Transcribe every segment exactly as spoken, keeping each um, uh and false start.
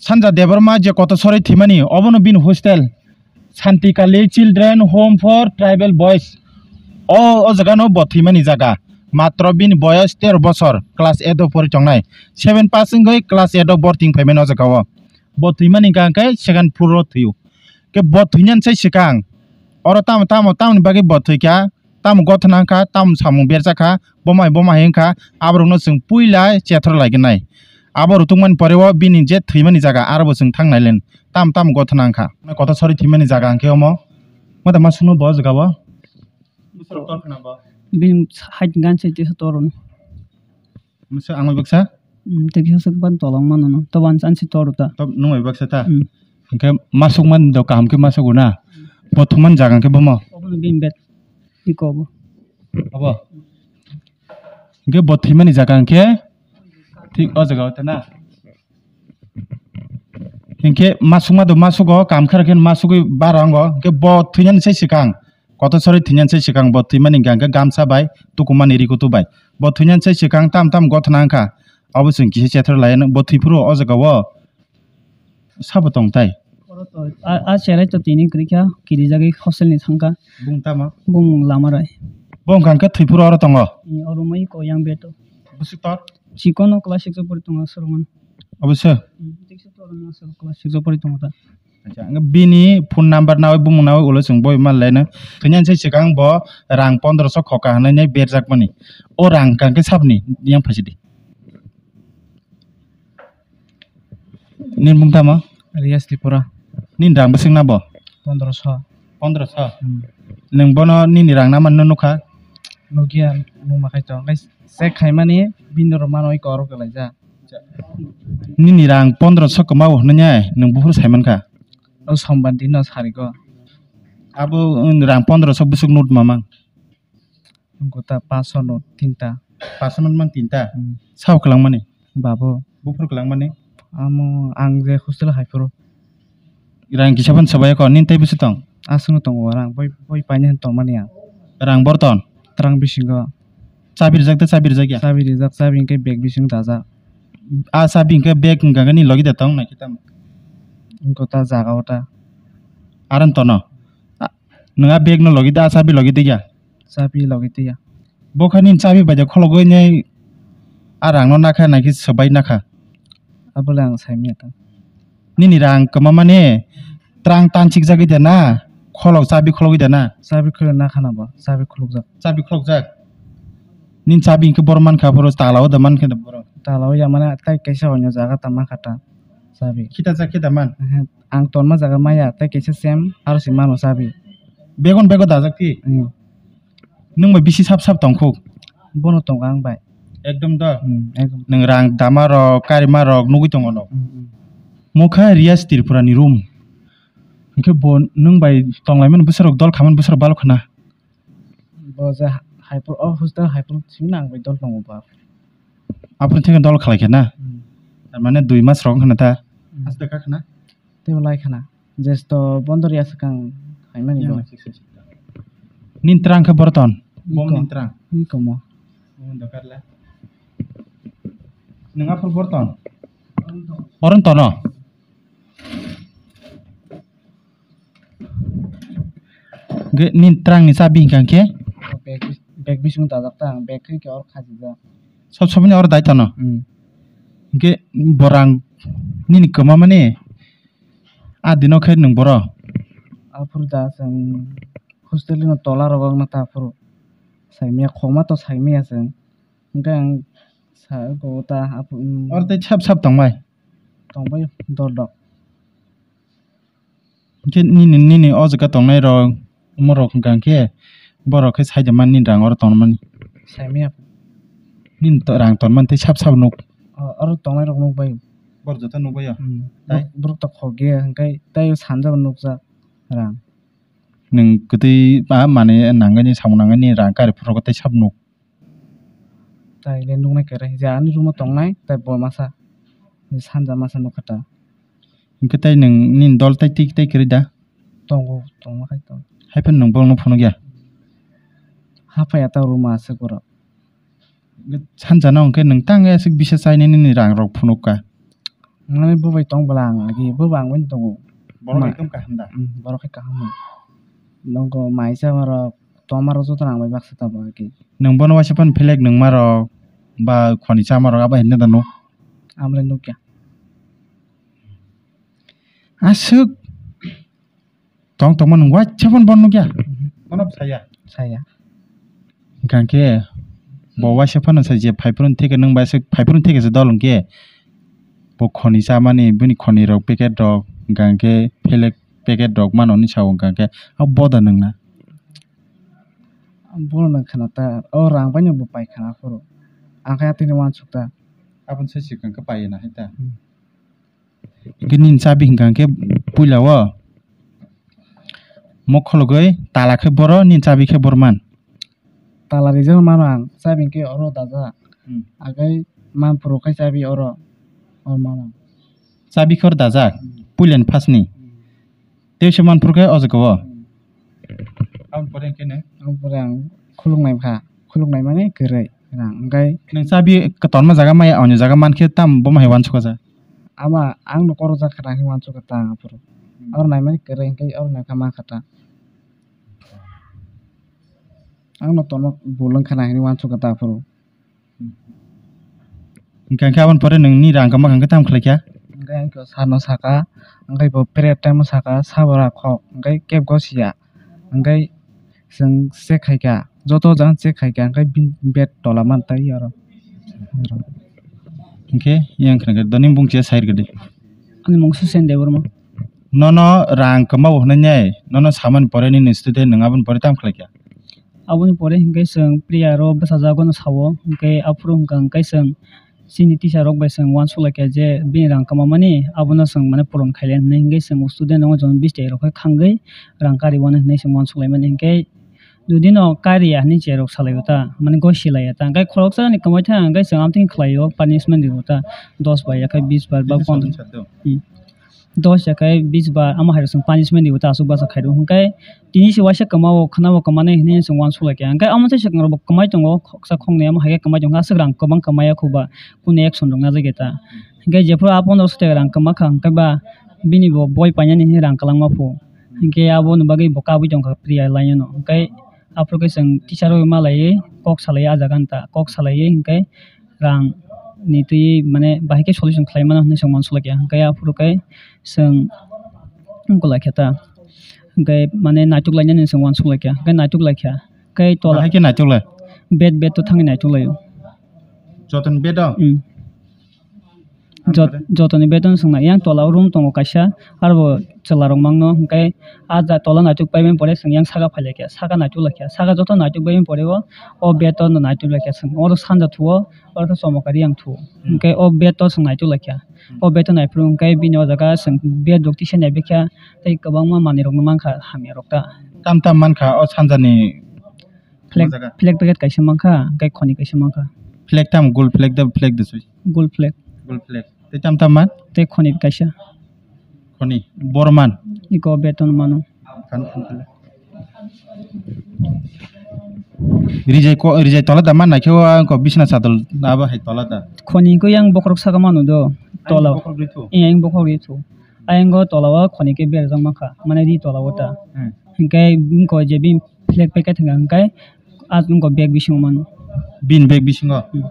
Sanja Debbarma je Kotasori thwimani, obono bini hostel Santikali Children Home for Tribal Boys. O, o jaga no bo thwimani jaga. Matro bini boyos tero bosor, class eight o pori tongnai. Seven pass wngwi class eight o borting phaimani o jaga o. Bo thwimani hwnkha hwnkhe second floor o thwio. Khe bo thwinani sai swkang, oro tamo, tamo, tamoni bagwi bo thwikha, tamo gothona wngkha, tamo samung berjakha, bomai, bomai wngkha, aborokno chwng puila chethro laiginai. Abo rutungmani pore o bini je thwimani jaga, aro bo chwng thang nailen, tamo, tamo gothona wngkha. Kotasori thwimani jaga hwnkhe omo, mata ma sunu bo jaga o. Bini height gan se tisa toroni. Masa ang bai baksa? Hmm, tei kisa swk ban tolong mano no. To ban chan si toru ta. To nung bai baksa ta? Hmm. Hingke masuk man do kaham ke masuk na. Bo thumani jaga hingke bomo. Obo no bini bed. Iko obo. Obo. Hingke bo thwimani jaga hingke thik o jaga o ta na. Hingke masuk ma do masuk o kam khar khe masuk bai bara ango. Hingke bo thwinani sai swkang. Kotasori thwinani sai swkang bo thwimani hingka hingke gamsa bai tukumani rikutu bai. Bo thwinani sai swkang tam tam gothona wngkha. Abo chwng kisa chethar laiya bo thwiphuru o jaga o sabo tong tai. Oro to a, a cherai to tini kwrwi kha kirijagwi hostel ni thangkha. Bung tamo? Bung lama rai. Bo wngkha hingke thwiphuru oro tongo. Ni oro mai ko yang beto. Bwswk tor? Chikon o class six o pori tongo sorong. Abo se? Hmm, tei se to oro class six o pori tongo ta. Acha, ang bini phone number nawi bumung nawi ulo chwng boi ma leno. Thwinani sai swkang bo rang pondroso khoka hwnwi nai berjak mani. O rang hwnkha khe sabni yang phaisidi. Nini mung tamo? Riyas Tripura. Nini rang bwswk na bo? Pondroso. Pondroso? Hmm. Nwng bono nini rang na manno nukha? Nukya, nukma khai to. Hwnkhe check khaimani bini rok mano iko oro kwlaijak. Nini rang pondroso kwmao hwnwi nai nwng buphuru saimankha? O sombar dino sarigo. Abo, um, rang pondroso bwswk note mamang? Gota paso note tinta. Paso note mang tinta? Hmm. Sao kwlangmani? Babo. Buphuru kwlangmani? Amo ang je hostel haiphuru. Rang kisa phano swbaiyakho, nini tei bwswk tong? Aswkno tongo rang, boi, boi painani tongmani ang. Rang borton? Twrang bisingo. Chabi rijak tei chabi rijak ya? Chabi rijak, chabi hwnkhe bag bisingo dajak. A chabi hwnkhe bag hwnkha hwnkhe nini logi da tong naikhe tamo? Gota jaga o ta. Aron tono? A, nwng a bag no logi da, a chabi logi da ya? Chabi logi twi ya. Bo kha nini chabi bai de khologwi nai a rang no nakha naikhe swbai nakha. Abole ang saimanya ta. Nini rang kwmamani twrang tanchik jagwi de na, kholok chabi khologwi de na? Chabi khuluk nakha na bo, chabi khulukjak. Chabi kholokjak? Nini chabi hwnkhe boro mankha, boro tala o da mankhe da boro. Tala o ya mane tai kaisa onyo jaga ta mankha ta chabi. Khitajak khe da man? Ehe, ang tonma jaga maya tai kaisa sem aro se mano chabi. Begon bego dajak ti? Hmm. Nwng bai bisi sap sap tongkhuk? Bono tongo ang bai. Ekdom da? Hmm, ekdom. Nwng rang dama rok, karima rok nugwi tongo no? Hmm, hmm. Mokha Riyas Tripura ni room. Hwnkhe bo nwng bai tonglaimani bwsarok dol khamani bwsarok balok khna? Bo je haipor, o hostel haipor simi nang bai dol tongo ba. Aphuru theke dol khalai khe na? Hmm. Tar mane dui mas rok wngkha na ta? Hmm. Haste kha khna? Tei bo lai khna. Jesto bondor ya swkang khaimani bo. Yang sik sik sik. Nin twrang khe borton. Bom iko. Nin twrang. Iko mo. Bom dokar le. Nang aphuru borton. Boron tono. Ge nin twrang ni chabi hingkha khe? Bag bis-, bag bising dajak ta ang, bag khe or khajijak. Sob sob ni or dai tono. Hmm. Ge borang nini kwma mani. A dino khe nwng boro? Aphuru da chwng hostel ni tola rogo wngna ta aphuru. Saimaya khoma to saimaya chwng. Hwnkhe ang sa ko ta aphuru, um, oro tei sap sap tongbai? Tongbai dol dok. Hwnkhe nini, nini o jaga tongnai rok, omo rok hwnkha khe borok khe sai da mani rang oro tongmani. Saimaya. Nini to rang tongmani tei sap sap nuk. O, oro tongnai rok nuk bai. Bor joto nuk bai ya? Hmm. Tai? Borok, borok to khok ya, hwnkhe tei sanja bo nukjak rang. Nwng kwtwi ba manwi nangani samung nangani rang kari phuru tei sap nuk. Tai le nuknai kwrwi je ani room o tongnai tai bo masa sanja masa nukha ta. Hwnkhe tai nwng nini dol tai twi tai kwrwi da? Tongo, tongma khai tongo. Hai phano nwng borokno phunukya? Haphai ya ta room o aswk borok. Sanjano hwnkhe nwng tang aswk bisa chainani nini rang rok phunukka? Mane bo bai tong bwla ang agi, bo bo ang bai tongo. Borok Ma- ekdom kaham da? Hmm, borok khe kaham. Nongo maisa marok, toma rok joto rang bai baksa tabuk agi. Nwng bono waisa phano phelek nwng marok ba khoni chama rok abo hinna da no? Amle nukya. Aswk tong tongma nwng waisa phano bono nukya? Mhm. Bono saya? Saya. Hwnkhe bo waisa phano sai je phaiphuru theke nwng bai se phaiphuru theke se dol hwnkhe bo khoni chamani bini khoni rok packet rok hwnkhe phelek packet rok mano hinwi sao hwnkhe abo boda nwngna. Bono nwng khna ta o rang bai no bo pai khna phuru ang khe atini wansuk ta. Aboni sai swkang khe pai na hai ta. Hmm. Hwnkhe nini chabi hwnkha hwnkhe puila o mokhologwi tala khe boro nini chabi khe boro man. Tala rijak mano ang, chabi hwnkhe oro dajak. Hmm. Agai manphuru khai chabi oro, oro mano. Chabi khe oro dajak? Hmm. Puilani phasni? Hmm. Tei se manphuru khe o jaga o? Hmm. Aboni pore hwnkhe nw? Aboni pore ang khuluknai kha, khuluknai mani kwrwi rang, hwnkhe. Nwng chabi kwtalma jaga maya, onyo jaga mankhe tamo bomo hai uansukha ja? Ama ang no korokjak kha, nang khe uansukha ta ang aphuru. Hmm. Oro naimani kwrwi hwnkhe oro naikha mankha ta. Ang no tono bul wngkha na hinwi uansukha ta aphuru. Hwnkhe aboni pore nwngni rang kwma hwnkhe tamo khlai kha? Hwnkhe ang khe sir no sakha, hwnkhe bo period time o sakha, sabo ra kho, hwnkhe kebo gosiya, hwnkhe chwng check khai kha, joto jang check khai kha, hwnkhe bini bed tola man tai oro. Hwnkhe yang khna khe doni bung khe sai rwdi. Ani mung Susen Debbarma. Nono rang kwma bo hwnwi nai, nono samani pore nini student nwng aboni pore tamo khlai kha? Aboni pore hwnkhe chwng prayer o bwsajagwno sao, hwnkhe aphuru hwnkha hwnkhe chwng chini teacher rok bai chwng uansuk lai kha je bini rang kwma mani abono chwng mane puron khai lai hwnwi, hwnkhe chwng student rok joto bish taka rok khe khangwi rang kari mano hwnwi chwng uansuk lai mani, hwnkhe jodi no kariya hwnwi cherok salai o ta, mane goi silai ya ta, hwnkhe khoroksa ni kwmai thang hwnkhe chwng amtwing khlai o, punishment ri o ta, dos bar ya khe bish bar ba pondro. Hmm. Dos ya khe bish bar, amo hai rok chwng punishment ri o ta, aswk bwsa khai rw hwnkhe tini se waisa kwma o, khwna bo kwma nai hwnwi chwng uansuk lai kha, hwnkhe amo tei swkang rok bo kwmai tongo, khoroksa khoroknwi amo hai khe kwmai tongkha, aswk rang kwbang kwmai ya kho ba, kunu action rok najak ya ta, hwnkhe jephuru a pondro so taka rang kwma kha, hwnkhe ba bini bo boi painani hwnwi rang kwlangma phu, hwnkhe aboni bagwi bo kabui tongkha prayer line o no, hwnkhe aphuru khe chwng teacher rok malaiwi kok salai o, ah jaga nta kok salaiwi hwnkhe rang ni twi mane bahai khe solution khlai mano hwnwi chwng uansuk lai kha, hwnkhe aphuru khe chwng wngkha lai kha ta, hwnkhe mane naituk lainani chwng uansuk lai kha, hwnkhe naituk lai kha, hwnkhe tola bahai khe naituk lai? Bed bed to thangwi naituk lai o. Joto ni bed o? Hmm. Jot-, jotoni beton swngna yang tola o room tongo kaisa, aro bo chwla rok mangno, hwnkhe ah ja tola naituk paimani pore chwng yang saka phai lai kha, saka naituk lai kha, saka joto naituk paimani pore o, o beton no naituk lai kha chwng, oro sanja thuo, oro khe chomokari yang thuo, hwnkhe o beton chwng naituk lai kha, o beton naiphuru hwnkhe bini o jaga chwng bed rok tisa naibai kha, tei kwbangma manwi rok no mankha hamya rok ta. Tam tam mankha o sanja ni. Flag, o jaga? Flag packet kaisa mankha, hwnkhe khoni kaisa mankha. Flag tam gol flag da flag da soi? Gol flag. Gol flag. Tei tam tam man? Tei khoni kaisa. Khoni. Bor man? Iko beton mano. Kan, kan, kan. Rijai ko, rijai tola da man naikhe o ang ko bisna sadol abo hai tola da. Khoni ko yang bokhorok saka mano do. Tola. Ang bokhorok ri thu. Iya, ang bokhorok ri thu. Ayang o tola o khoni ke berjak mankha. Mane ri tola o ta. Hmm. Hwnkhe ko je bin flag packet hwnka hwnkhe, ah, wngkha bag bisingo mano. Bini bag bisingo? Hmm.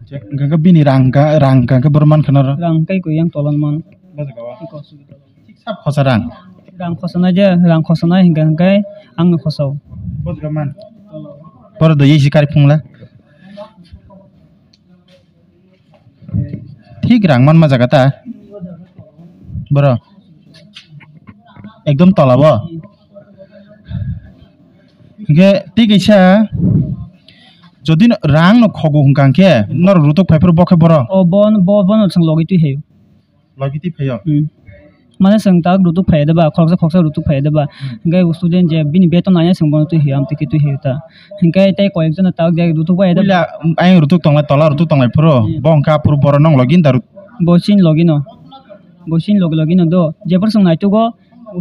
Hwnkhe bini rang ka, rang ka khe borok mankha na oro? Rang kai koi yang tola mano. Bojak o? Iko. Thik sab khosa rang? Rang khosa nai je, rang khosa nai hwnkha hwnkhe ang no khosa o. Bojak man? Borok do yesi kari phungla. Thik rang manma jaga ta. Boro. Ekdom tola bo. Hingke tei kaisa jodi no rang no khogo hingka hingke norok rutuk phaiphuru bo khe boro. O bo, bo, bono chwng logi twi hayo. Logi twi phaio? Hmm. Mane chwng tak rutuk phai da ba, khoroksa khoroksa rutuk phai da ba. Hmm. Hingke student je bini beton nai chwng bono twi hio, amtwi khe twi hio ta. Hingke tei koyek jona tak je rutuk bai da. Puila ayang rutuk tonglai, tola rutuk tonglai phuru. Hmm. Bo hingke aphuru boro nong logi da rut- Bo chini logi no. Bo chini logi logi no do. Jephuru chwng naitugo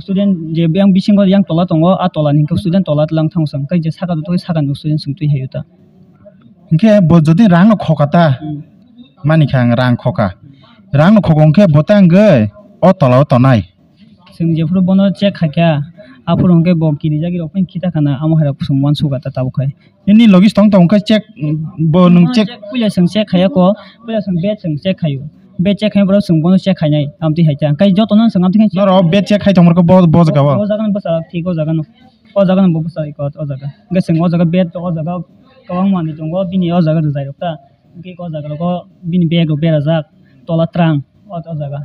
student je yang bisingo yang tola tongo, a tola ni hingke student tola tlang thang chwng. Hingke je saka rutuk saka ni student chwng twi hio ta. Hingke bo jodi rang no khoka ta. Hmm. Mani kha ang rang khoka. Rang no khogong khe bo ta wngwi o tola o tonai. Chwng jephuru bono check khaikha, aphuru hwnkhe bo kirijagwi rok phano khita khana, amo hai rok chwng uansukha ta tabuk hai. Nini logi tong tong khe check, bo nwng check. Puila chwng check khaiya ko, puila chwng bed chwng check khaio. Bed check khai borok chwng bono check khainai, amtwi hai ta. Kai joto no chwng amtwi khe check. Norok bed check khai tongmor khe bo, bo jaga o? O jaga no bwsa thik o jaga no. O jaga no bo bwsa ikot o jaga. Hwnkhe chwng o jaga bed o jaga kwbang manwi tongo, bini o jaga rwjai rok ta. Hwnkhe o jaga rogo bini bag rok berajak, tola twrang o, o jaga.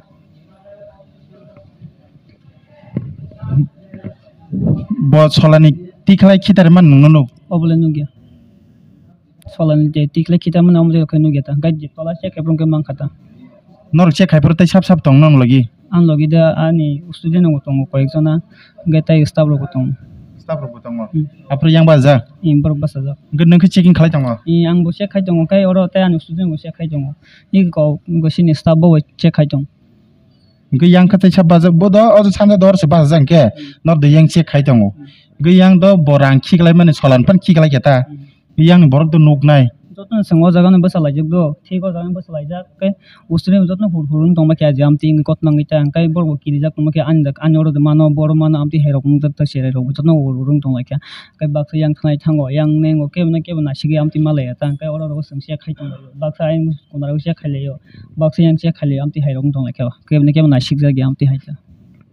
Bo solani tikhlai khitar man nungno nuk. Obole nukya. Solani je tikhlai khitar man omo jaga khe nukya ta. Hwnkhe je tola check khe borok khe mankha ta. Norok check khai phuru tei sap sap tong nang logi. Ang logi da ani student rok tongo koyek jona, hwnkhe tei staff rok bo tongo. Staff rok bo tongo. Hmm. Aphuru yang bajak? Hmm, borok bachajak. Hwnkhe nwng khe checking khlai tongo? Hmm, ang bo check khai tongo, kai oro tei ani student bo check khai tongo. Ni kok, bo sini staff bo check khai tongo. Hwnkhe yang khe tei sa bajak, bo do, o sanja dor se bajak hwnkhe, nor do yang check khai tongo. Hwnkhe yang do bo rang khiklai mani solan phan khiklai khe ta. Hmm. Yang ni borok do nuk nai. Joto no chwng o jaga no bwsa laijak do, thik o jaga no bwsa laijak, khe usuri joto no hur hur wng tong ma khe, aji amtwi wngwi koto nangwi ta, hwnkhe borok bo kirijak tong ma khe, ani dak, ani oro de mano, boro mano, amtwi hai rok wng jak ta, cherai rok joto no hur hur wng tong lai kha, hwnkhe baksa yang thanai thango, yang nengo kebo no kebo naisik ya amtwi ma lai ya ta, hwnkhe oro rok chwng check khai tong lai o, baksa ayang kona rok check khai lai o, baksa yang check khai lai o, amtwi hai rok wng tong lai kha, kebo no kebo naisik jak ya amtwi hai ta.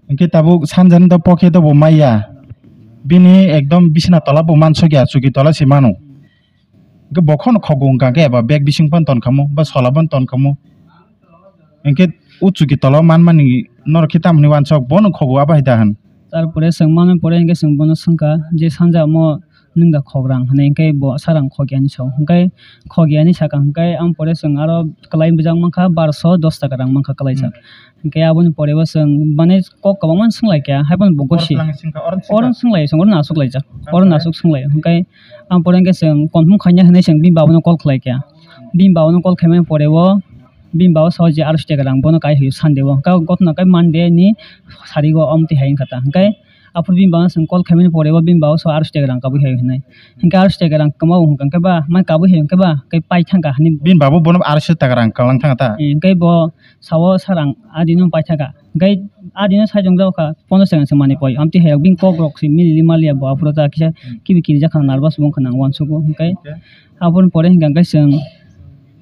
Hwnkhe tabuk sanjani do pocket o bo maya. Bini ekdom bisina tola bo mansukya, chuki tola se mano. Hwnkhe bo khono khogo wngkha khe eba bag bising phano tonkhamu, ba sola phano tonkhamu. Hwnkhe o chuki tola o manmani norok khe tamoni uansuk, bono khogo abo hai da hwn. Tarpore chwng manwi pore hwnkhe chwng bono swngkha je sanja omo nwng da khograng hinwi, hwnkhe bo sara ang khogya hinwi sao. Hwnkhe khogya hinwi sakha, hwnkhe ang pore chwng aro kwlai bijak mankha barso dos taka rang mankha kwlaijak. Hmm. Hwnkhe aboni pore bo chwng, mane, kok kwbangma swnglaikha, haiphano bo gosi. Oro swnglaio, chwng oro nasuk laijak. Oro nasuk swnglaio. Hwnkhe ang pore hwnkhe chwng confirm khaina hinwi chwng bini babono call khlaikha. Bini babono call khaimani pore o bini baba sao je aroiso taka rang bono kai hoio Sunday o. Hwnkhe gotno kai Monday ni sari o amtwi hai wngkha ta. Hwnkhe aphuru bini baba chwng call khaimani pore o bini baba sao aroiso taka rang kabui hai hinwi. Hwnkhe aroiso taka rang kwmao hwnkha hwnkhe ba, mai kabui hai hwnkhe ba, kai pai thangkha hinwi. Bini baba bono aroiso taka rang kwlang thangkha ta? Eh, hwnkhe bo sao sara ang adino paithaka. Hwnkhe adino sai tongjak kha, ponchash taka se manwi pai. Amtwi hai rok bini kok rok se mili maliya bo aphuru ta kisa kibi kirijak kha, nervous bo wngkha nang uansukgo. Hwnkhe aphuru pore hwnkha hwnkhe chwng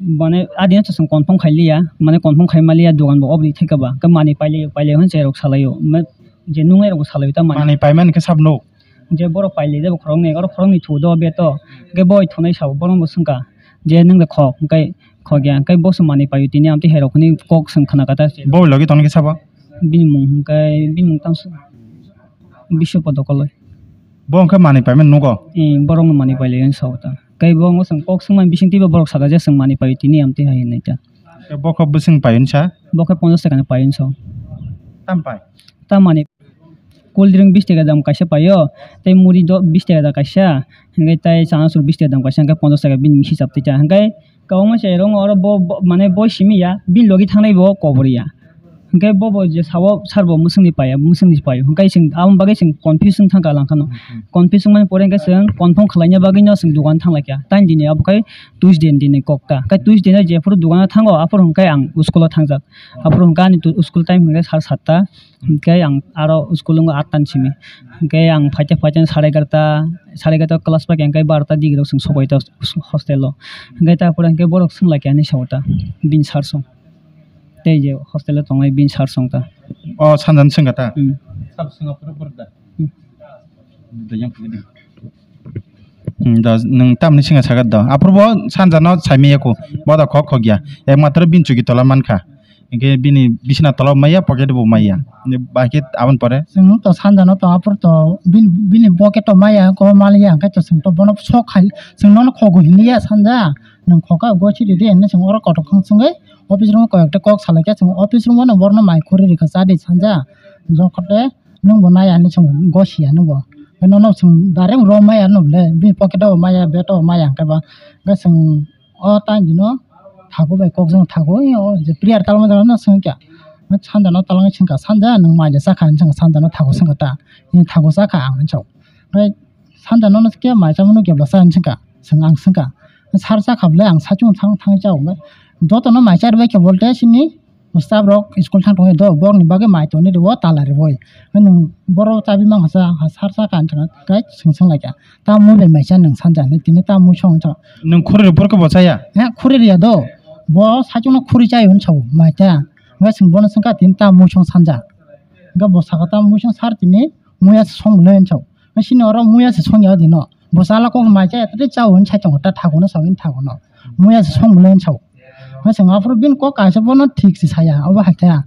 mane adino chwng confirm khai liya, mane confirm khai maliya, dogan bo oboni theka ba. Hwnkhe manwi pailai pailai hwn cherok salaio. Je nungnai rok bo salaio ta manwi. Manwi paimani khe sab nuk. Je borok pailai jabo khoroknwi, oro khoroknwi thuo do beto. Hwnkhe boi thunai sao, bono bo swngkha je nwng da khok, hwnkhe khokya, hwnkhe bo se manwi paio tini, amtwi hai rok hinwi kok swng khna kha ta. Boi logi tongni khe sabo? Bini mung hwnkhe, bini mung tamo Biswa Podokoloi. Bo hwnkhe manwi paimani nugo? Ee, borokno manwi pailai hinwi sao ta. Hwnkhe bo wngkha chwng kok swngmani bisingtwi bo borok sakha je chwng manwi paio tini, amtwi hai hinwi ta. Bo khe bwswng paio hinwi sa? Bo khe ponchash taka ni paio hinwi sao. Tam pai? Tam manwi. Cold drink bis taka dam kaisa paio, tei muri do bis taka da kaisa, hwnkhe tei chanasur bis taka dam kaisa, hwnkhe ponchash taka bini hisab twi ta. Hwnkhe kwbangma chai rok oro bo, bo, mane bo simi ya, bini logi thangnai bo kobor ya. Hwnkhe bo, bo je sao sir bo mwswkni paiya, mwswkni paio. Hwnkhe chwng aboni bagwi chwng confuse wng thangkha langkhano. Confuse wngmani pore hwnkhe chwng confirm khlaina bagwino chwng dogan thanglaikha. Tei dini abo khai Tuesday ni dini kok ta. Hwnkhe Tuesday no jephuru dogano thango, aphuru hwnkhe ang school o thangjak. Aphuru hwnkhe ani tu-, school time hwnkhe sar satta. Hwnkhe ang aro school wngkha atta ni simi. Hwnkhe ang phaikhe phaikhe sare egarota, sare egarota class paikha hwnkhe barota digi rok chwng sobaita hostel o. Hwnkhe ta pore hwnkhe borok swnglaikha hinwi sao ta bini sir song. Tei je hostel o tongnai bini sir song ta. O sanjani swngkha ta? Hmm. Sabo swngkha phuru borok da? Hmm. Da yang phuru di. Hmm, da nwng tamni swngkha sakha da. Aphuru bo sanjano saimaya kho. Bo da khok khok ya. Ekmatro bini chuki tola mankha. Hwnkhe bini bisina tola bo maya, pocket bo maya. Bahai khe aboni pore? Chwng to sanjano to aphuru to bini, bini pocket o maya, ko maliya, hwnkhe to chwng to bono sok khai, chwng nono khogo hinliya sanja. Nwng khokha gosi ridi hinwi chwng oro kotok thang swngwi office room o koi ekta kok salaikha, chwng office room o no borno mai khuri rikha chadi sanja. Jokote nwng bo nai ani chwng gosi ya nwng bo. Nono chwng direct rom maya no le, bini pocket o maya, bed o maya hwnkhe ba. Hwnkhe chwng o time dino thago bai kok jang thago, o je prayer kalma jang no swngkha. Sanja no talangwi swngkha, sanja nwng mai le chakha hinwi swngkha, sanja no thago swngkha ta. Nini thago chakha ang hinwi sao. Hwnkhe sanja no khe mai chamano kebla cha hinwi swngkha, chwng ang swngkha. Sar chakha bwle ang sachung thang thangwi chao. Joto no mai charibai khe bolte sini Staff rok school thang tongwi do, bokni bagwi mai toni rwo tala rwoi. Nwng boro chabi mang hasa, ha sar sa kan chang kai sing sing laikha. Ta mui bai mai cha nwng sanja ni tini ta mui song cha. Nwng khuri rw porkhe bo chaya? He, khuri riya do. Bo saichung no khuri chai hwn chao, mai cha. Nwng sing bono sing ka tini ta mui song sanja. Ga bo saka ta mui song sar tini mui ya song le hwn chao. Nwng sini oro mui ya song ya dino. Bo sala kok mai cha, tete chao hwn chai chong ta thago no sao hwn thago no. Mui ya song le hwn chao. Nwng sing aphuru bin kok kaisa bono thik si saya, obo hai kha.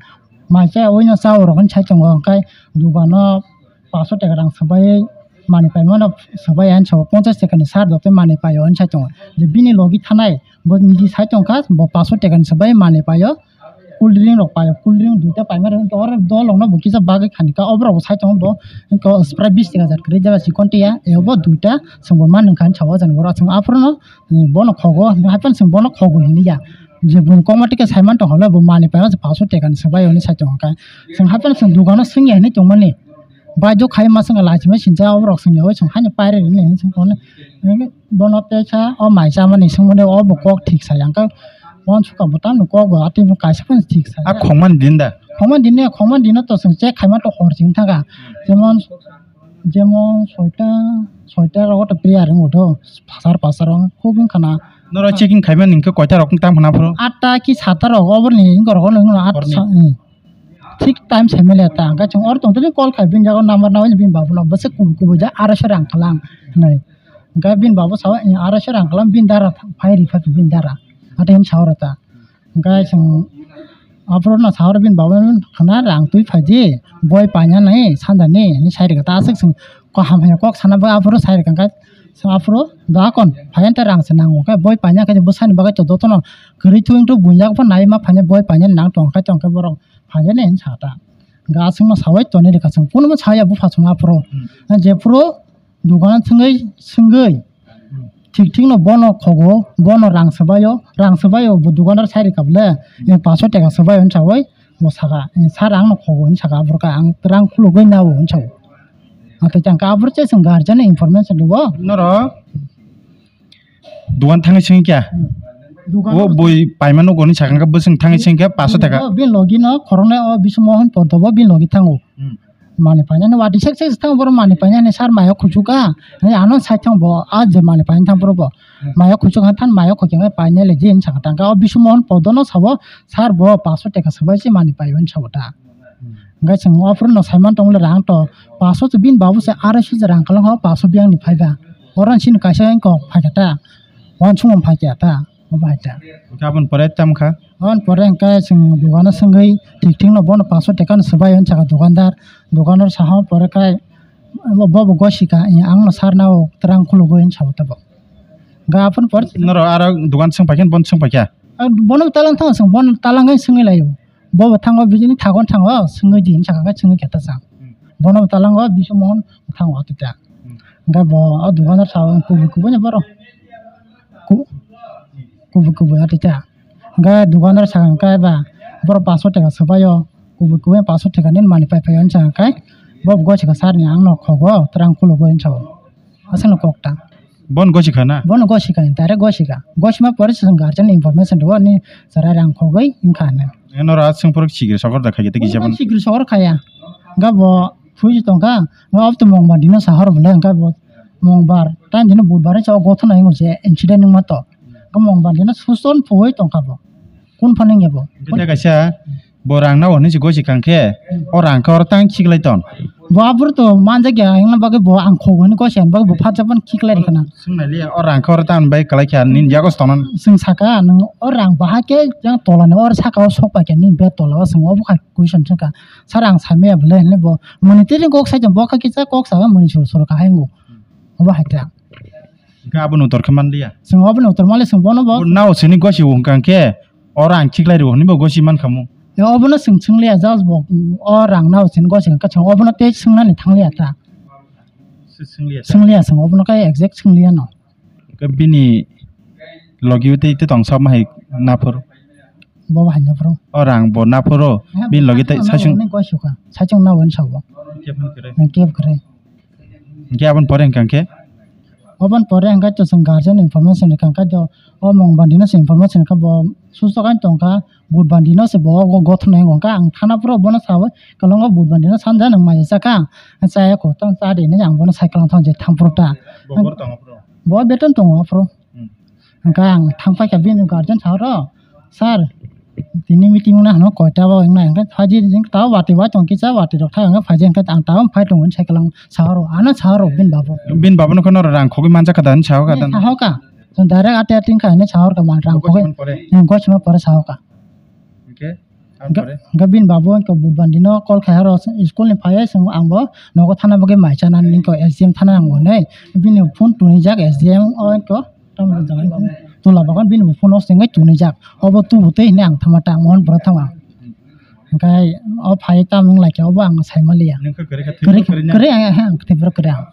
Mai cha oi no chao rok hwn chai chongo, kai dugano paso teka rang sabai mani paimano sabai ang sao ponchas teka ni sar dote mani paio ang sai tongo. Je bini logi thanai bo niji sai tongkha bo paso teka ni sabai mani paio cool drink rok paio cool drink duita paima rok oro dol rok no bo kisa bagwi khani ka oborok bo sai tongo bo ko spray bis teka jat kwrwi jaba chikon tiya ebo duita songbo man nang kha ang sao jani oro chwng aphuru no bono khogo haphano chwng bono khogo hinliya je bung kokma tike saiman tongkha bo mani paima paso teka ni sabai oni sai tongkha chwng haphano chwng dugano swngya hinwi tongmani. Bai do khai ma swngo lai chima sincha oborok swngo oi song haino paire rwni hinwi song kono. Bono teisa o mai chamani swngmani o bo kok thik sai ang khe. Wan suka bo tamni kok bo atwi bo kaisa phano thik sai. A khongmani din da? Khongmani din ne khongmani dino to song check khaima to hor ching thaga. Jemon jemon soita soita rogo to prayer wng do pasar pasar wng khub wng khana. Noro checking khaima ningkhe koita rok tam khana phro? Atta ki sata rok oborni wngkor rogo no at. Horni? Thik time sai mele ta hwnkhe chwng oro tongtwtwi call khai bini jago number nawi bini babu no bwswk kubui kubui da aroiso rang kwlang hinwi hwnkhe bini babu sao aroiso rang kwlang bini dara phai ripha bini dara ate hinwi sao rota hwnkhe chwng aphuru no sao bini babu khna rang twi phaidi boi paina nai sanda ni hinwi sai rwkha ta aswk chwng kaham hai kok sana bagwi aphuru sai rwkha hwnkhe aphuru da kon phai ante rang se nango khe boi paina khe bwsani bagwi to jotono kwrwi thung thung buinjak pha nai ma phaina boi paina nang tong khe tong khe borok. Phai ya ne hinwi sa ta. Hwnkhe aswkno sawai tonwi rwkha chwng. Kunubo saya bupha chwng aphuru. Hmm. Jephuru dukano thwngwi swngwi. Hmm. Thik thikno bono khogo, bono rang swbaio, rang swbaio bo dukandar sai rwkha bwle. Hmm. Paso teka swbaio hinwi sawi bo saka. Sir ang no khogo hinwi saka aphuru khe ang rang khulugwi nao hinwi sao. Atwi chang khe aphuru se chwng guardian no information rwo. Norok Dugan thangwi sengkha. Dugan o boi paima nukoni sakha khe bwswng thangwi sengkha paso taka. Bin logi no khoroknai o bisu mohon pordobo bin logi thango. Hmm. Mani paina ni wati sek sek thango borok mani paina ni sar mayo khuchukha. Ani ano sai thang bo a je mani paina thang borok bo. Hmm. Mayo khuchukha than mayo khokya paina le jin sakha tangka o bisu mohon pordo no sabo sar bo paso taka sabai se mani paio sabo ta. Hmm. Hwnkhe chwng offer no saiman tongmani rang to paso to bin babu se arai suja rang kalang ho paso biyang ni phaiba. Oro chini kaisa wng kok phaikha ta. Wansukmung phaikha ta. Obo hai ta. Hwnkhe aboni pore tamo kha? Aboni pore hwnkhe chwng dukano swngwi thik thik no bono paso taka no swbai hwn sakha dukandar. Dukandar saha pore khai bo bo gosi kha ang no sar nao twrang khulugwi hwn sabo tabo. Hwnkhe aboni pore. Norok aro dukan swng paikha bono swng paikha? Bono talang thango chwng bono talang swngwi laio. Bo bo thango bini thagon thango swngwi di hinwi sakha khe swngwi khe ta chang. Hmm. Bono bo talango bisu mohon thango atita. Hmm. Hwnkhe bo o dukano sao kubui kubui ni borok. Ku-, kubui kubui atita. Hwnkhe dukano sakha hwnkhe ba borok paso taka swbaio. Kubui kubui paso taka nini mani pai paio hinwi sakha khe bo bo gosi kha sir ni ang no khogo twrang khulugwi hinwi sao. Aswkno kok ta. Bono gosi kha na? Bono gosi kha, direct gosi kha. Gosi ma pore se chwng guardian ni information rwo ni chwrai rang khogwi wngkha hinwi. Eno ra chwng phuru sikiri sokor da khaikhe tei kisa bono. Sikiri sokor khaya. Ga bo phuji tongkha. Ga obo to mongbar dino sahor bwle ga bo mongbar. Tei dino budbar se o gothona hingo se incident wngma to. Ga mongbar dino suson phugwi tongkha bo. Kun phano wngya bo? Bete kaisa. Bo rang nao hinwi se gosi kha khe, hmm, o rang khe oro tang khiklai ton. Bo aphuru to manjak ya, wngna bagwi bo ang khogo hinwi gosi ani bagwi bo phatsa phano khiklai rikha na. Swngnai le, o rang khe oro tang bai kwlai kha, nini yago se tongna. Chwng saka, nwng o rang bahai khe yang tola ni oro saka o sok pai kha, nini bag tola o chwng obo kha question chwng kha. Sir ang sai maya bwle hinwi bo, moni tini kok sai bo kha kisa kok sa moni sur sur kha hai ngo. Obo hai ta. Hwnkhe aboni utor khe manliya. Chwng obono utor manliya, chwng bono bo. Bo nao sini gosi wngkha khe, oro ang khiklai rwo hwnwi bo gosi mankha mo. E, obono chwng swngliya, just bo, o rang nao sini gosi wngkha, chwng obono tei swngnani thangliya ta. Se swngliya ta. Swngliya, chwng obono khe exact swngliya no. Khe bini logi tei tei tong sab ma hai naphuru. Bo bo hai naphuru. O rang bo naphuru, bini logi tei saichung. Gosi kha, saichung nao hwnwi sabo. Khe phano kwrwi. Khe kwrwi. Hwnkhe aboni pore hwnkha khe? Oboni pore hwnkhe to chwng guardian information rikha, hwnkhe to o mung bandi no se information rikha, bo susto khe tongkha, but bandi no se bo go-, gothon nai hwnkha, ang thana phuru bono sawi kwlwng o but bandi no sanja nwng mai chakha, chaya kho tong cha de hinwi ang bono sai kwlwng thang je thang phuru ta. Bo bor tongo phuru? Bo beton tongo phuru. Hmm. Hwnkhe ang thang paikha bini guardian sahoro, "Sir, tini meeting wngna hano koita o wngnai?" Hwnkhe phaidi jing tao watwi watong kisa watwi rok thang hwnkhe phaidi hwnkhe ang tao phai tongo hinwi sai kwlwng sahoro, ano sahoro bini babo. Bini babo no kheno rang khogwi manjak kha da hinwi sahoka da. Sahoka. Chwng direct ate ate wngkha hinwi sahorka man rang khogwi. Gochima pore? Hmm, gochima pore sahoka. Hwnkhe? Hwnkhe bini babo hwnkhe but bandi no call khai aro school ni phaiwi chwng ang bo nogo thana bagwi mai chanani wngkha S D M thana ang bo hinwi bini phone tunijak S D M o wngkha. Tamo jani tola bagan bini bo phone o sengwi tunijak. Obo tubu tei hinwi ang thangma ta mohon boro thangma. Hwnkhe o phai tamo wng laikha obo ang saimaliya. Nokha kwrwi kha, kwrwi thwi kha, kwrwi na? Kwrwi ang, ang thwi boro kwrwi ang.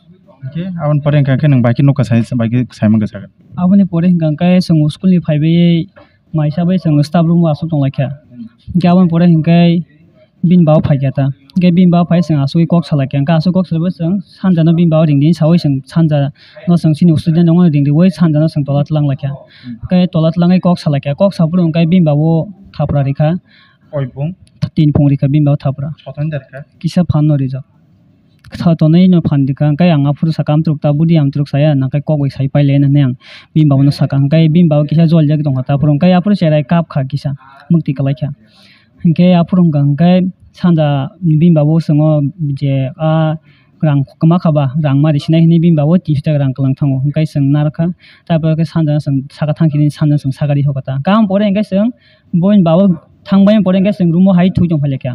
Hwnkhe aboni pore hwnkha khe nwng bai khe nokha sai, bai khe saimang khe sakha. Aboni pore hwnkha khe chwng school ni phaiwi mai sabai chwng staff room o aswk tong laikha. Hwnkhe aboni pore hwnkhe bini baba phaikha ta. Hwnkhe bini baba phai chwng asugwi kok salaikha. Hwnkhe asugwi kok salabai chwng sanjano bini baba ringdi saui chwng sanjano chwng chini student rokno ringriui sanjano chwng tola twlang laikha. Hwnkhe tola twlangwi kok salaikha. Kok saphuru hwnkhe bini baba thapra rikha. Oi phung? Tin phung rikha bini baba thapra. Soton derkha? Kisa phan no rijak. Sotonwi no phan rikha. Hwnkhe ang aphuru sakha amtwrwk ta budi amtwrwk saya nangkhe kok bai sai pailai hinwi ang bini baba no sakha. Hwnkhe bini baba kisa jolijak tongkha ta aphuru. Hwnkhe aphuru cherai kapkha kisa. Mwktwi kwlaikha. Hwnkhe aphuru wngkha hwnkhe sanja bini babo chwng o je a rang kwma kha ba rang ma risinai hinwi bini babo tris taka rang kwlwng thango hwnkhe chwng narwkha. Tabuk khe sanja chwng saka thang sini sanja chwng saka ri hoka ta. Kam pore hwnkhe chwng boini babo thang bai pore hwnkhe chwng room o hai thwi tong phai laikha.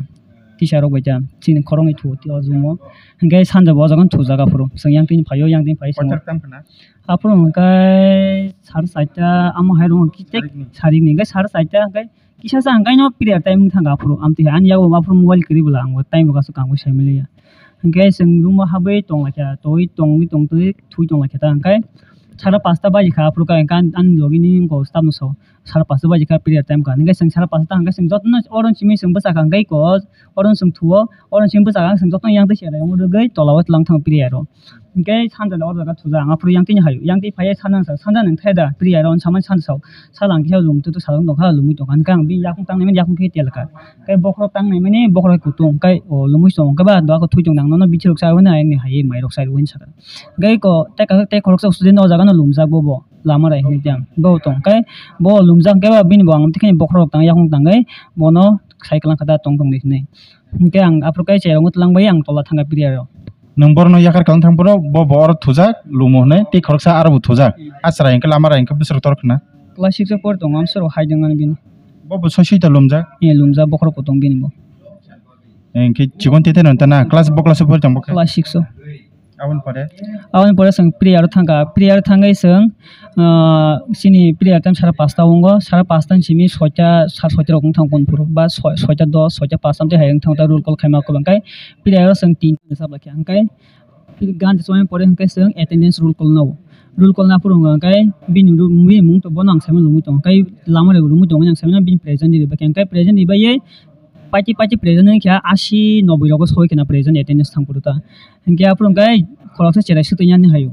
Tisa rok bai ta chini khoroknwi thu o room o. Hwnkhe sanja bo o jaga thujak aphuru chwng yang tini phai o yang tini phai chwng. Kothar tam khna? Aphuru hwnkhe sar charta amo hai rung kitek sarikni. Sarikni hwnkhe sar charta hwnkhe kisa sa hwnkhe no prayer time wng thangkha aphuru amtwi hai ani yago aphuru mobile kwrwi bwla ang bo time bo kasu kangwi sai manliya. Hwnkhe chwng room o habwi tong laikha tongwi tongwi tongtwi thwi tong laikha ta hwnkhe sara pasta baji kha aphuru khe hwnkhe ani logi ni wngkha staff no sao sara pasta baji kha prayer time kha hwnkhe chwng sara pasta hwnkhe chwng jotono oro simi chwng bwsa kha hwnkhe eko oro chwng thuo oro simi bwsa kha chwng jotono yang twi cherai rwgwi tola o twlang thango prayer o. Hwnkhe sanja le o jaga thuja, ang aphuru yang tini hai, yang tini phai sanja sa, sanja nwng thai da, prayer o samani sanja sao, sala ang kisa lum tu tu sala tongkha, lumui tongkha, hwnkhe ang bini yakung tangnai mani yakung khe telkar, khe bokhorok tangnai mani bokhorok kutung, khe o lumui tong, khe ba doa ko thui tong nang nono bichirok sa hwnwi ayang ni hai, mairok sai hwnwi sakha, khe ko tei kaisa tei khoroksa student o jaga no lumjak bo bo, lama rai hwnwi tei ang bo tong, khe bo lumjak khe ba bini bo ang tei bokhorok tang yakung tangwi bono sai kwlang kha da tong tong di hwnwi, hwnkhe ang aphuru khe cherong twlang bai ang tola thangkha prayer o. Nwng borokno yakar kwlwng thang phuru bo, bo oro thujak lumo hwnwi tei khoroksa aro bo thujak. A chwrai hwnkhe lama rai hwnkhe bwswrwk tor khna. Class six o pori tongo, amswrwk hai dwng ani bini. Bo bo soi soi ta lumjak? Eh, lumjak, bokhorok kutung bini bo. Eh, hwnkhe chikon tete no ta na class, bo class o pori tong bo khe? Class six o. Aboni pore? Aboni pore chwng prayer o thangkha, prayer o thangwi chwng ah, chini prayer time sara pasta o wngo, sara pasta ni simi soita, sar soita rok wng thang phuru, ba soi-, soita dos, soita pas amtwi hai wng thang ta roll call khaima khe, hwnkhe prayer o chwng tin chap laikha, hwnkhe gan chumani pore hwnkhe chwng attendance roll call no, roll call na phuru hwnkhe bini ru-, bini mung to bono ang saimano lumui tongo, hwnkhe lama rok lumui tongmani ang saimano bini present ni ri bakhe, hwnkhe present ni bai paiti paiti present wngkha asi noboi rogo soi khna present attendance thang phuru ta. Hwnkhe aphuru hwnkhe khoroksa cherai swtwi yani haio.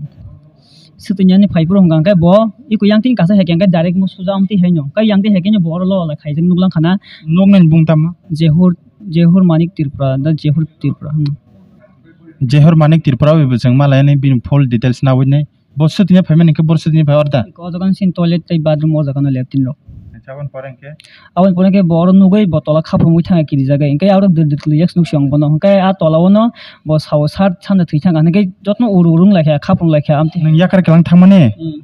Swtwi yani phai phuru hwnkha hwnkhe bo iko yang tini kasa hai khe hwnkhe direct mo suja amtwi haino. Kai yang twi hai khe bo oro lola khaijak nuklang khana. Nuknani bung tamo? Jehur, Jehur Manik Tripura, da Jehur Tripura. Hmm. Jehur Manik Tripura bai bo chwng ma lainai bini full details nawi nai. Bo swtwini phaimani hwnkhe bo swtwini phai order. Hwnkhe o jaga sini toilet tei bathroom o jaga no latrine rok. Acha, aboni pore hwnkhe? Aboni pore hwnkhe bo oro nugwi bo tola khaphrwngwi thangkha kirijagwi. Hwnkhe abo dwdwt kwlwijak se nukse ang bono. Hwnkhe a tola o no bo sao sat sanja thwi thangkha. Hwnkhe jotono uru uru wng laikha, khaphrwng laikha amtwi. Nwng yakar kwlang thangmani? Hmm.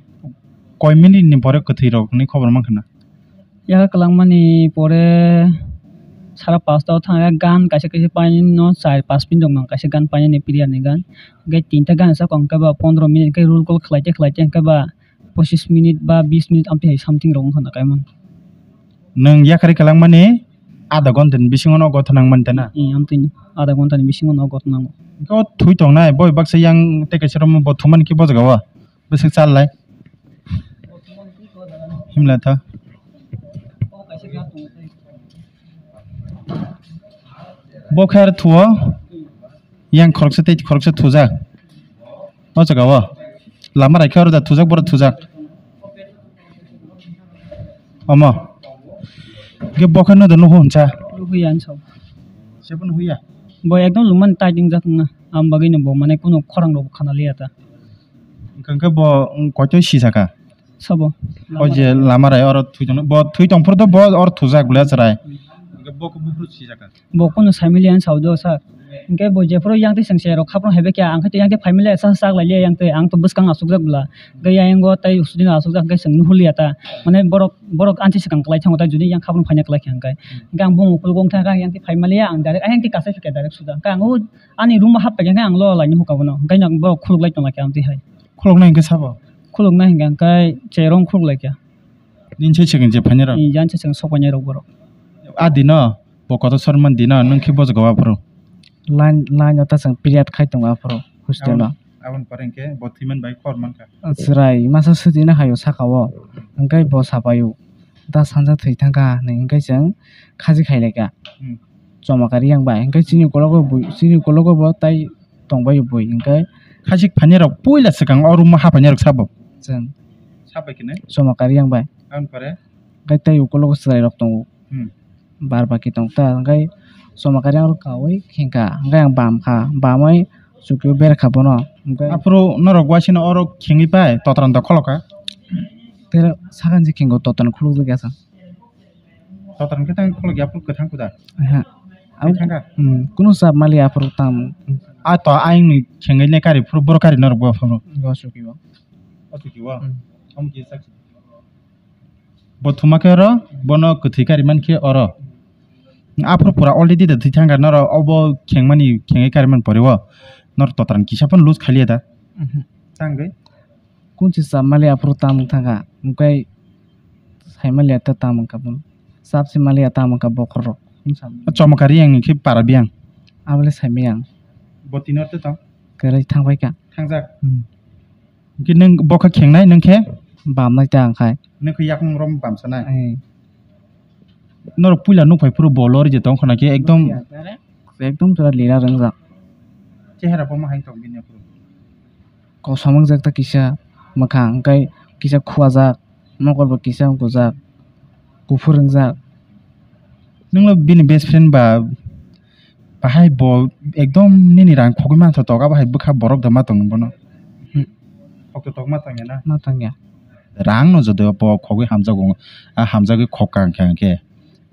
Koi minute ni pore kwthwi rok hinwi khobor mankha na? Yakar kwlangmani pore sara pasta o thangkha, gan kaisa kaisa painani no char pas minute rok nang kaisa gan painani prayer ni gan. Hwnkhe tinta gan sa kong khe ba pondro minute khe roll call khlaite khlaite hwnkhe ba pochis minute ba bis minute amtwi hai something rok wngkha na kaiman. Nwng yakarwi kwlangmani adha ghonta ni bisingo no gotha nangmani ta na? Ee, amtwino adha ghonta ni bisingo no gotha nango. Hwnkhe o thwi tongnai boi baksa yang tei kaisa room bo thumani khe bo jaga o? Bwswk cha lai. Himla tha. Bo khe ar thuo. Yang khoroksa tei khoroksa thujak. O jaga o. Lama rai khe oro da thujak, boro thujak. Omo. Ge bo khe no da nuhu hinsa. Nuhuya hinsa. Sebo nuhuya. Bo ekdom lungmani tight wngjak wngna. Am bagwi no bo mane kunu khorang rok khana liya ta. Hwnkhe bo, mm, koitoi sijaka? Sabo. O je lama rai oro thwi tong, bo thwi tong phuru to bo oro thujak le chwrai. Hwnkhe bo khe buphuru sijaka? Bo kunu saimili ang sao do sir. Hwnkhe bo jephuru yang twi chwng se rok khapno haibe kya, ang khe yang twi phaimili sa sak lai liya yang twi, ang to bwskang asukjak bwla. Hwnkhe yang yango tai usudino asukjak hwnkhe chwng nuhur liya ta. Mane borok, borok ansi swkang kwlai thango tai jodi yang khapno phaina kwlai khe hwnkhe. Hwnkhe ang bumung kulgo wng thangkha yang twi phaimaliya ang direct, ayang twi kasai phikha direct suda. Hwnkhe ang o ani room o hap paikha hwnkhe ang lo lai nuhukha bono. Hwnkhe ang borok khuluk lai tong lai kha ang twi hai. Khuluknai hwnkhe sabo? Khuluknai hwnkhe ang kai cherong khuluk lai kha. Nini sai second je phainai rok? Ni jan se chwng sok painai rok borok. A dino, bo kotor sor man dino, nwng khe bojok go aphuru? Line, line o ta chwng period khai tongo aphuru hostel o. Aboni, aboni pore hwnkhe bo thwi man bai khor man kha. Chwrai masa swtwi no hai o saka o, hwnkhe bo sa pai o, da sanja thwi thang kha hinwi hwnkhe chwng khaji khai lai kha. Hmm. Choma kari yang bai. Hwnkhe chini ukologo bui, chini ukologo bo tai tongbai bui hwnkhe. Khachik phainai rok puila swkang o room o haphainai rok sabo? Chwng. Sabai khe ne? Choma kari yang bai. Aboni pore? Hwnkhe tai ukologo chwrai rok tongo. Hmm. Bar baki tong ta hwnkhe choma kari yang rok kaui khengkha. Hwnkhe ang bam kha. Bamwi chukio ber kha bono. Hwnkhe aphuru norok waisano oro khengwi pai totran da kholo kha? Tei sakhan je khengo totran khuluk jak ya sa. Totran khe tang khuluk ya, phuru kwthang kuda. Aha. Kwthang kha? Hmm, kunu chap mali aphuru tam. A to ayang ni khengwi ne kari phuru boro kari norok bo phuru. Go suki bo. O suki bo. Hmm. Om ki sak. Bo thuma khe oro, bono kwthwi kari man khe oro. Aphuru pura already da thwi thang kha norok obo khengmani khengwi kari man pore o. Norok totran kisa phano lose khaliya da. Mhm. Tangwi. Kunchi chap mali aphuru tam wng thangkha, hwnkhe sai mali ta tam wngkha bono. Chap se mali ta wngkha bokhorok. Chomokari yang ni khe para biyang. Abole sai miyang. Bo tino te tong? Kwrwi thang bai kha. Thangjak? Hmm. Hwnkhe nwng bo khe khengnai, nwng khe? Bamnai ta wngkhai. Nwng khe yakung rom bamsanai? Eh. Norok puila nukphai phuru bo lori je tong khna khe ekdom. Ekdom pura lila rwngjak. Chehara bo ma hai tong bini aphuru. Kosom wngjak ta kisa mwkhang, hwnkhe kisa khuajak, mokol bo kisa wngkujak, kuphur wngjak. Nwngno bini best friend ba bahai bo ekdom nini rang khogwi mantha tok, abo hai bwkha borok da ma tong bono. Hmm. Kok to tok ma tangya na? Ma tangya. Rang no jodi bo khogwi hamjago, a hamjagwi khok kang khe, hwnkhe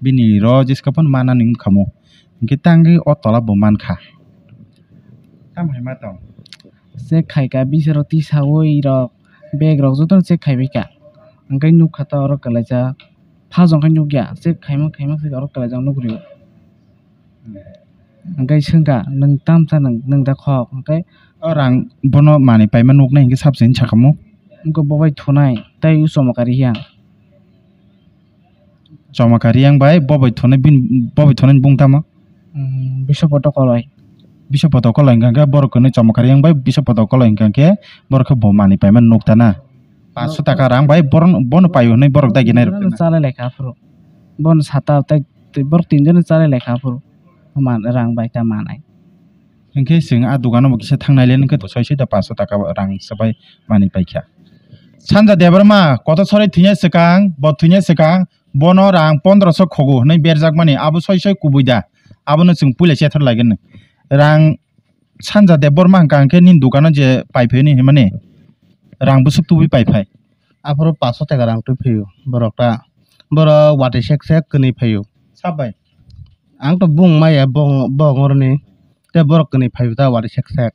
bini ro jiska phano manani wngkha mo. Hwnkhe tangwi o tola bo mankha. Tamo hai ma tong? Check khaikha, bisero tisaui rok, bag rok jotono check khaibaikha. Hwnkhe nukha ta oro kwlaijak. Phajong khe nukya, check khaima khaima khe oro kwlaijak nukrio. Hwnkhe swngkha, "Nwng tamsa nwng, nwng da khok?" Hwnkhe o rang bono manwi paima nuknai hwnkhe sabse hinwi sakhamu. Hwnkhe bo bai thunai, tei o chomokari yang. Chomokari yang bai bo bai thunai bini, bo bai thunai bung tamo? Hmm, biso poto koloi. Biso poto koloi hwnkha khe borok kwnwi chomokari yang bai biso poto koloi hwnkha khe borok khe bo manwi paima nuk ta na. Paanso taka rang bai bono, bono paio hwnwi borok dagi nai rok. Bono chalai lai kha aphuru. Bono sata tei, tei borok tinjono chalai lai kha aphuru. Man, rang bai ta manai. Hinkhe chwng a dogano bo kisa thang nai le, hinkhe soi soi da paanso taka rang swbai manwi paikha. Sanja Debbarma kotor sori thwina swkang, bo thwina swkang, bono rang pondroso khogo hwnwi berjakmani, abo soi soi kubui da, abono chwng puila chethar laigen. Rang Sanja Debbarma hwnkha hinkhe nini dogano je pai phai hwnwi hwnmani, rang bwswk tubui pai phai? Aphuru paanso taka rang twi phaiyo borok ta. Borok watwi sek sek kwnwi phaiyo. Sabai? Ang to bung maya bong, bong oroni. Tei borok kwnwi phaiyo ta watwi sek sek.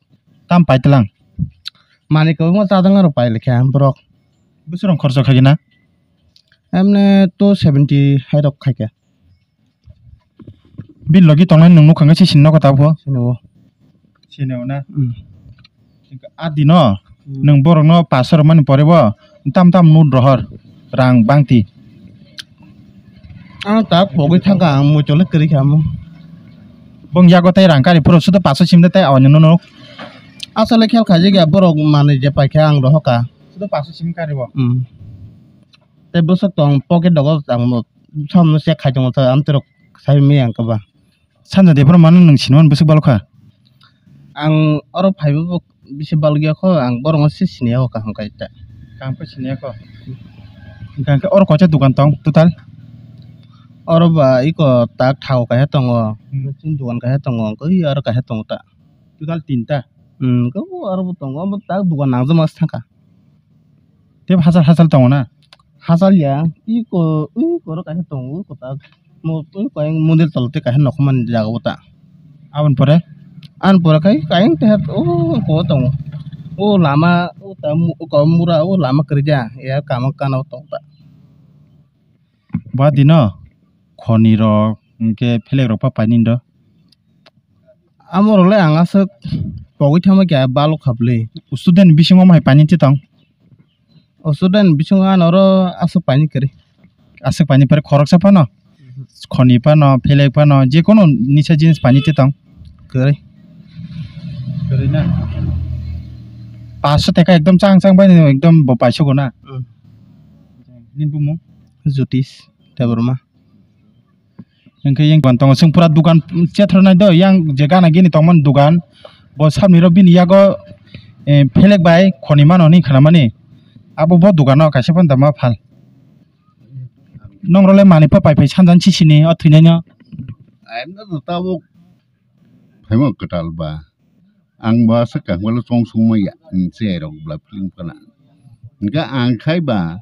Tam pai tlang? Manwi kwbangma chajak narok pai lekha borok. Bwswk rang khoroksa khaikhe na? Emne two seventy hai rok khaikha. Bini logi tongnai nwng nukha khe se sini nogo tabukho? Sini o. Sini o na? Hmm. A dino, hmm, nwng borokno paanso rwmani pore bo tam tam note rohor, rang bangti. Ang ta pogwi thangkha, ang muichole kwrwi kha amo. Bong yago tei rang kari phuru sudo paanso simi de tei awani no nuk. Asole khel khaijak ya, borok manwi je paikha ang rohorkha. Sudo paanso simi kari bo? Hmm. Tei bwswk tong pocket rogo ang bo samno check khai tongo, amtwrwk sai maya ang khe ba. Sanja Debbarma no nwng sinimani bwswk balo kha? Ang oro phaibo bo Bisi balgya kho, ang borokno se siniya kho kaham khai ta. Kaham khe siniya kho. Hwnkhe oro koita dukan tong total? Oro ba iko tak thao kaisa tongo. Hmm. Chini dukan kaisa tongo, hwnkhe aro kaisa tongo ta. Total tinta? Hmm, hwnkhe o aro bo tongo, omo tak dukan nangjakma se thangkha. Tei hachal hachal tongo na? Hachal ya, iko, iko ro kaisa tongo, iko ta. Mo, iko ayang mondir tolo tei kaisa nokho mani jaga o ta. Aboni pore? Ani pore khai, ayang tei o, iko tongo. O lama, o ta mu-, ko mura, o lama kwrwi ja, ya kama kana o tongo ta. Ba dino khoni rok, hwnkhe phelek rok pa painani do? Amo rok le ang aswk pogwi thangma khe balok kha bwle. Student bisingo omo hai painani tong? O student bisingo ano oro aswk painani kwrwi. Aswk painani pore khoroksa phano? Mhm. Khoni phano, phelek phano, je kono nisa jinis painani tong? Kwrwi. Kwrwi na? Paanso taka ekdom chang chang bai ekdom bo paisugo na? Mm. Nini bumung? Jyotish Debbarma. Hwnkhe yang dukan tongo, chwng pura dukan chethrwnai do, yang je gana gini tongmani dukan, bo sabni rok bini yago, eh, phelek bai khoni mano hinwi khnamani, abo bo dukano kaisa phano da ma phal. Nongrok le manwi pha pai phai sanjani sisini o thwinaino. Ayang no tabuk phaima kwtal ba. Ang ba se kaham le chong sung maya, hmm, cherok bla film kana. Hingke ang khai ba,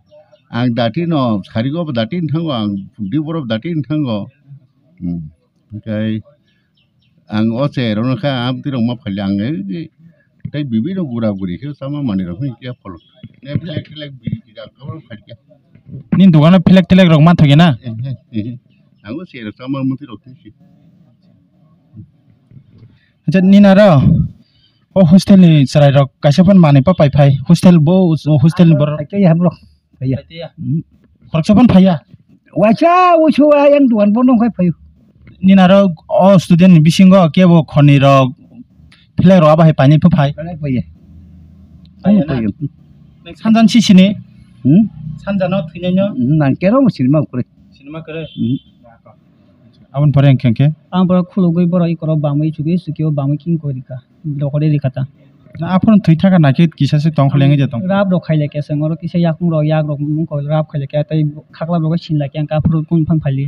ang dati no sari go dati thango, ang di borok dati thango. Hmm. Hingke ang o cherok no kha, am tirok ma phali ang, eh, tei bibi no gura guri khe sama mani rok hingke pholo. Ne black black biri khe ang kabo phali khe. Ni dogano phelek thelek rok manthogi na? Eh, eh, eh. Ang o cherok sama muti rok khe. Acha, nini aro o hostel ni chwrai rok kaisa phano manwi pa pai phai, hostel bo, hostel ni borok. Phai ya borok, phai ya. Hmm. Khoroksa phano phai ya? Waisa, waisa, yang dukan bondo khai phaio. Nini aro o student ni bisingo kebo khoni rok, phelek rok abo hai painani pha phai? Phai ya. Phai ya na? Phai ya. Nang sanjani sisini? Hmm? Sanjano thwinaino? Hmm, nang kero mo sinima kwrwi. Sinima kwrwi? Hmm. Aboni pore hwnkhe hwnkhe? Ang borok khulugwi borok ikorok bamwi chugwi chukio bamwi king koi rika. Dokore rika ta. Na aphuru thwi thaka nakhe kisa se tong khlengwi je tong. Rap rok khailai khe se ngoro kisa yakung rok yak rok mung koi rap khailai khe tei khaklap rok sinlai khe ang aphuru kun phang phaili.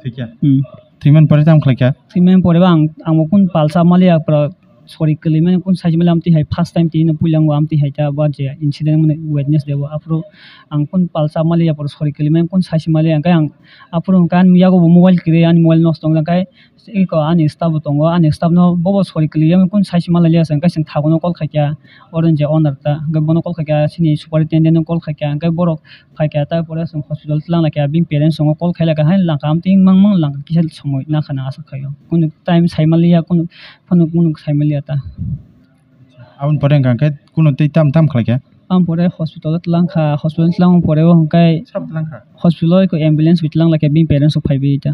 Thwikya? Hmm. Thwimani pore tamo khlaikha? Thwimani pore bo ang, ang bo kun palsa maliya pura sori kwlwimani kun saisi maliya amtwi hai first time tini puila ang bo amtwi hai ta bo je incident mani witness de bo aphuru ang kun palsa maliya pura sori kwlwimani kun saisi maliya hwnkhe ang aphuru hwnkhe ani yago bo mobile kwrwi ani mobile nosto wngkha hwnkhe eko ani staff bo tongo ani staff no bobo sori kwlwimani kun saisi maliya se hwnkhe chwng thago no call khaikha oro ni je owner ta hwnkhe bono call khaikha chini superintendent no call khaikha hwnkhe borok phaikha, ta pore chwng hospital twlang laikha, bini parents chwngno call khai laikha, hai langkha, amtwi mang mang langkha, kisa somoi nakha na aswk khaio. Kunu time sai manliya, kunu phano kunu sai manliya ta. Aboni pore hwnkha khe kunu tei tam tam khlaikha? Aboni pore hospital o twlang kha, hospital o twlang pore o hwnkhe sab twlang kha? Hospital o eko ambulance bai twlang laikha, bini parents rok phaibai ta.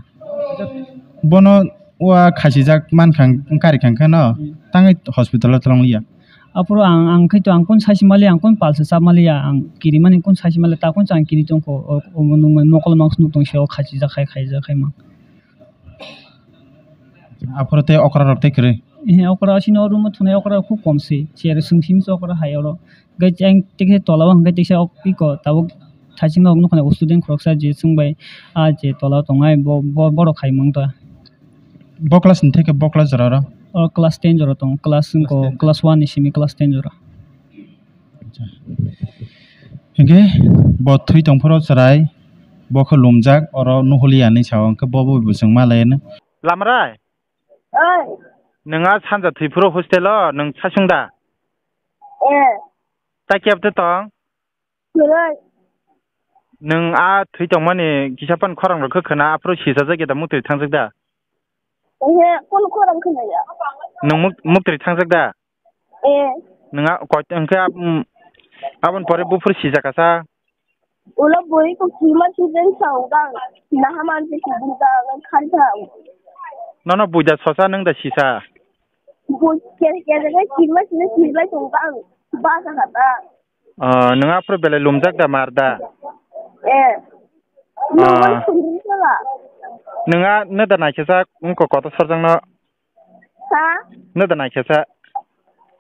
Bono wa khasijak mankha, wngkha rikha hwnkhe no, hmm, tangwi hospital o twlang liya. Aphuru ang, ang khaito ang kun saisi mali, ang kun palsa chap mali ya, ang kirimani kun saisi mali, ta kun chang kiri tongkho, o, o, nung mokol mangso nuk tong se o khachi jak khai, khai jak khai mang. Aphuru tei okra rok tei kwrwi? He, okra sini o room o thunai okra khub kom se, chair swng simi se okra hai oro. Gai chang tikhe tola o hwnkhe tiksa ok piko tabuk thaiching nok nukha student khoroksa je chwng bai a je tola o tongnai bo, bo, borok khai mang ta. Bo class ni theke bo class jora ro? O class ten jora tong, class class wngko ten. Class one ni simi class ten jora. Acha. Hingke bo thwi tong phoro chwrai, bo khe lumjak, oro nuhulia hinwi sao, hingke bo bo bo chwng ma lai no. Lamrai? Oi. Nwng a sanja thwi phoro hostel o nwng sasung da? Eh. Ta kebte tong? Kwrwi. Nwng a thwi tongmani kisa phano khorang rok khe khna, aphuru sisajak ya da, muktwi thangjak da? Oho, kunu khorang khna ya. Nwng muk-, muktwi thangjak da? Eh. Nwng a koi hwnkhe ab-, um, aboni pore buphuru sijak kasa? Ulo bui kok sima sijak sa ungkang. Naha mansi kubun ta ngai khan tha. Nono buida sosa nwng da sisa? Bui kere kere khe sima sijak sijak ungkang. Ba sa kha ta. Ah, nwng aphuru belai lumjak da, mar da? Eh. Ah. Nwng nwng da naikhe sa wngkha kotor sarjakno? Ha? Nwng da naikhe sa?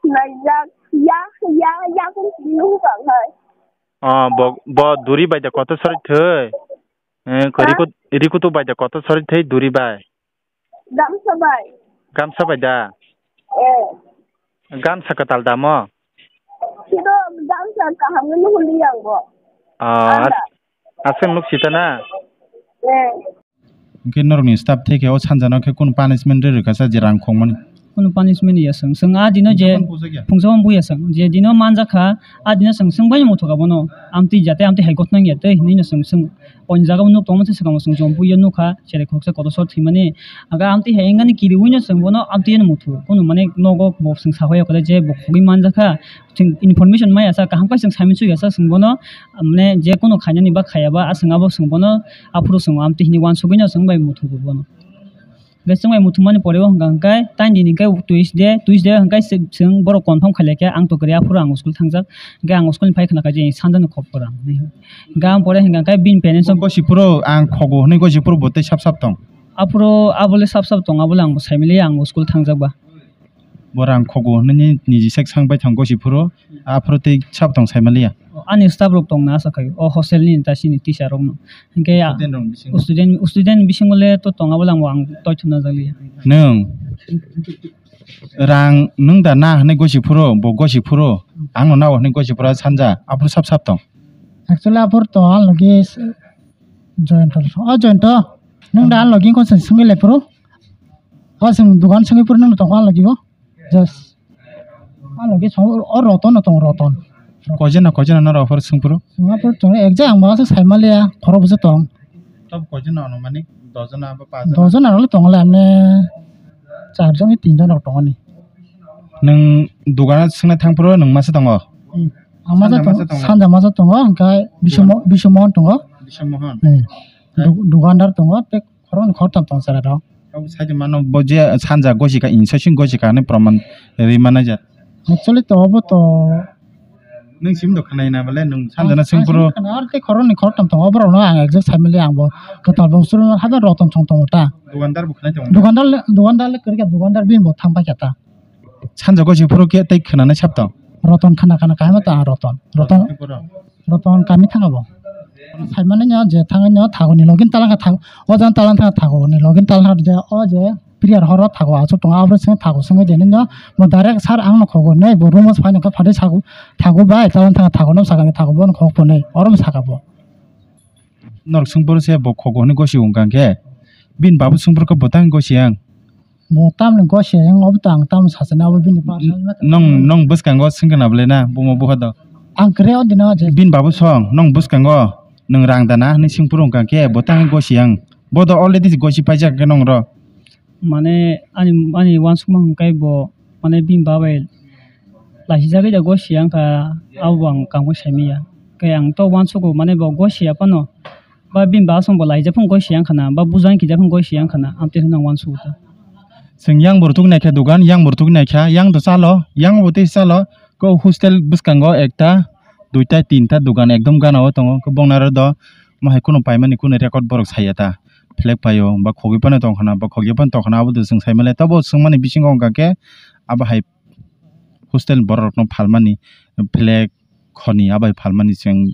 Naijak, ya, ya, ya, kung sini nung bang hai. Oh, bo, bo duri bai da koto sori thai. Eh, ko Ha? Riku, Riku tu bai da koto sori thai duri bai. Gamsa bai. Gamsa bai da? Eh. Gamsa kwtal da mo? Siro gamsa kaham no huli yang bo. Ah, Ada. Aswk nuk sita na? Eh. Hwnkhe norokni staff theke o sanjano khe kunu punishment rwi rwkha sa je rang khokmani? Kunu punishment ya chwng. Chwng a dino je Phungsa phano bujakya? Phungsa phano buya chwng. Je dino manjakha, a dino chwng, chwng bai muthukha bono. Amtwi jate amtwi hai gotnang ya tei hinwi no chwng, chwng. Oini jaga o nuk tongma se swkang bo chwng jom puio nukha, cherai khoroksa kotor sor thwimani. Aga amtwi hai wngani kiriui no chwng bono amtwi no muthu. Kunu mane nogo bo chwng sahoya kore je bo khogwi manjakha. Chwng information maya sa kaham khe chwng saimano chukya sa chwng bono, mane je kunu khainani ba khaya ba a chwng abo chwng bono aphuru chwng amtwi hini uansugwi no chwng bai muthugo bono. Hwnkhe chwng bai muthumani pore o hwnkha hwnkhe taini hwnkhe Tuesday, Tuesday hwnkhe chwng, chwng borok confirm khailai khe ang to kwrwi aphuru ang school thangjak. Hwnkhe ang school ni phai khna kha je sanda ni khopor ang. Hwnkhe ang pore hwnkha hwnkhe bini parents rok. Gosi phuru ang khogo hwnwi gosi phuru bo tei sap sap tong. Aphuru abole sap sap tong abole ang bo saimili ang bo school thangjak ba. Bo rang khogo hwnwi niji sek sang bai thang gosi phuru aphuru tei sap tong saimaliya. Ani staff rok tong na asa khai o hostel ni ta sini teacher rok no. Hwnkhe ya Student rok ni bisingo. Student, student bisingo le to tong abole ang bo ang toi thumna jak liya. Nwng rang nwng da na hwnwi gosi phuru, bo gosi phuru, ang no na hwnwi gosi phuru sanja, aphuru sap sap tong. Actually, aphuru to ang logi s-, Joyonto, o Joyonto, nwng da ang logi ko sing singwi lai phuru? O sing dugan singwi phuru nwng tong ang logi bo? Just. Ang logi song o Roton no tong Roton. Kojena, kojena norok aphuru sing phuru? Sing aphuru tong exact ang bo aswk saimaliya, khorok bwswk tong. Tab kojona anumanik? Dojona ba pajona? Dojona rok le tongo le, amne charjon ni tinjon rok tongo ni. Nwng dogano swngna thang phuru nwng masa tongo? Hmm. Ang masa Sanja tongo, masa tongo? Sanja masa tongo, hwnkhe Biswa Mo-, Biswa Mohon tongo. Biswa Mohon. Hmm. Hai? Du-, dugandar tongo, tei khoroknwi khoroktham tongo chwrai rok. Abo side mano bo je sanja gosi kha, inside sing gosi kha hinwi proman rwi manaijak. Actually to obo to Nwng simi do khwnai na bole, nwng sanjana sing phuru. Khna ar tei khoroknwi khoroktham tongo, borok no ang exact saimali ang bo kwtal bwswk no habo Roton song tongo ta. Dukandar bo khwnai tongo. Dukandar le, dukandar le kwrwi kha, dukandar bini bo thang pai kha ta. Sanja gosi phuru khe tei khwnanai sab tong. Roton khna khna kahima ta Roton. Roton. Roton kami thanga bo. Saimani no je thangani no thagoni login talang kha thag-, o jang talang thang thagoni login talang kha je o je prayer horo thago aswk tongo aboni seng thago sengwi de nini no bo direct sir ang no khogo nei bo room o phai nokha phade sago thago bai talang thang thago no sakani thago bono khok phonai oro saka bo. Norok sungphuru se bo khogo hwnwi gosi wngkha khe bini babu sungphuru khe bo tang gosi ang. Bo tamni gosi ang obo to ang tamo sachani abo bini personal matter. Nong, nong bwskango swngkha na bwle na bumo buha do? Ang kwrwi o dino je. Bini babu song nong bwskango nwng rang dana hwnwi swngphuru wngkha khe bo tang gosi ang. Bo do already gosi paijak khe nong ro. Mane ani, ani uansukma hwnkhe bo mane bini babai laisijagwi da gosi ang kha abo ang kangwi saimanya. Khe ang to uansugo mane bo gosi ya phano. Ba bini ba song bo laijak phung goi siyang khana, ba bujang kijak phung goi siyang khana, amtwi hwnwi ang uansugo ta. Chwng yang bo rwtugwi naikha dugan, yang bo rwtugwi naikha, yang to chalo, yang bo tei chalo, ko hostel bwskango ekta, duita, tinta dugan ekdom gana o tongo, ko bongna aro do, mo hai kunu paimani kunu record borok saya ta, flag paio, ba khogwi phano tong khana, ba khogwi phano tong khana, abo do chwng sai male, tobo chwngmani bisingo wngkha khe, abo hai hostel borok rokno phalmani flag khoni abai phalmani chwng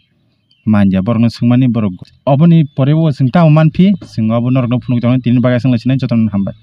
manya borokno swngmani borok oboni pore o chwng tamo manphi chwng obo norokno phunuk tongo tini bagwi chwng lai sinai jotono hambai.